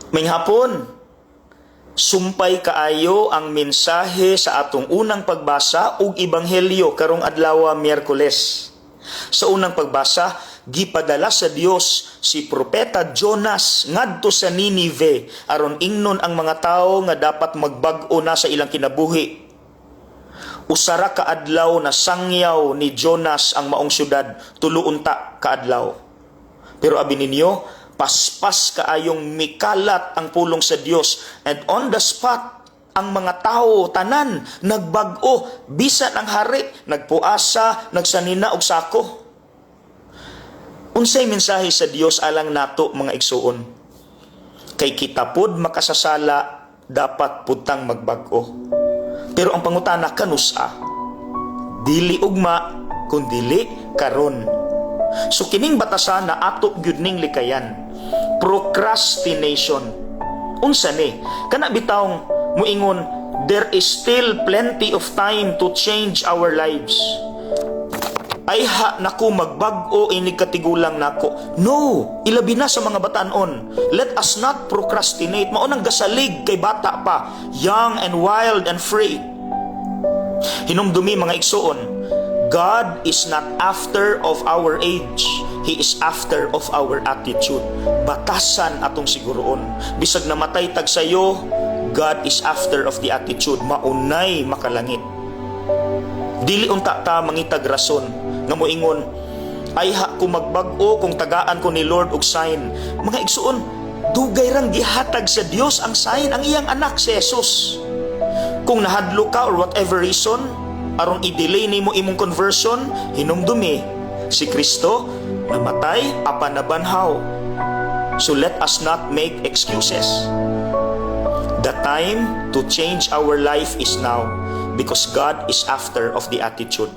Maayong hapon, sumpay kaayo ang mensahe sa atong unang pagbasa ug ebanghelyo karong adlaw, Miyerkules. Sa unang pagbasa, gipadala sa Dios si Propeta Jonas ngadto sa Ninive aron ingnon ang mga tawo nga dapat magbag-o na sa ilang kinabuhi. 1 ka adlaw na sangyaw ni Jonas ang maong syudad, 3 unta ka adlaw. Pero abi ninyo, paspas kaayong mikalat ang pulong sa Dios and on the spot ang mga tao tanan nagbag-o, bisan ang hari nagpuasa, nagsanina og sako. Unsay mensahe sa Dios alang nato, mga igsuon? Kay kita pod makasasala, dapat pud tang magbag-o. Pero ang pangutana, kanusa? Dili ugma kun dili karon. So kining batasana ato gyud ning likayan. Procrastination. Unsa ni? Kana bitawng muingon there is still plenty of time to change our lives. Ayha nako magbag-o inig katigulang nako. No, ilabi na sa mga batanon. Let us not procrastinate. Mao nang gasalig kay bata pa, young and wild and free. Hinumdumi, mga igsuon, God is not after of our age. He is after of our attitude. Batasan atong siguroon. Bisag namatay tag sayo, God is after of the attitude. Maunay makalangit. Dili unta ta mangitag rason nga moingon, "Ayha ko magbag-o kung tagaan ko ni Lord og sign." Mga igsuon, dugay rang gihatag sa Dios ang sign, ang iyang anak si Jesus. Kung nahadlok ka or whatever reason aron i-delay nimo imong conversion, hinumdumi si Kristo namatay apan nabanhaw. So let us not make excuses. The time to change our life is now because God is after of the attitude.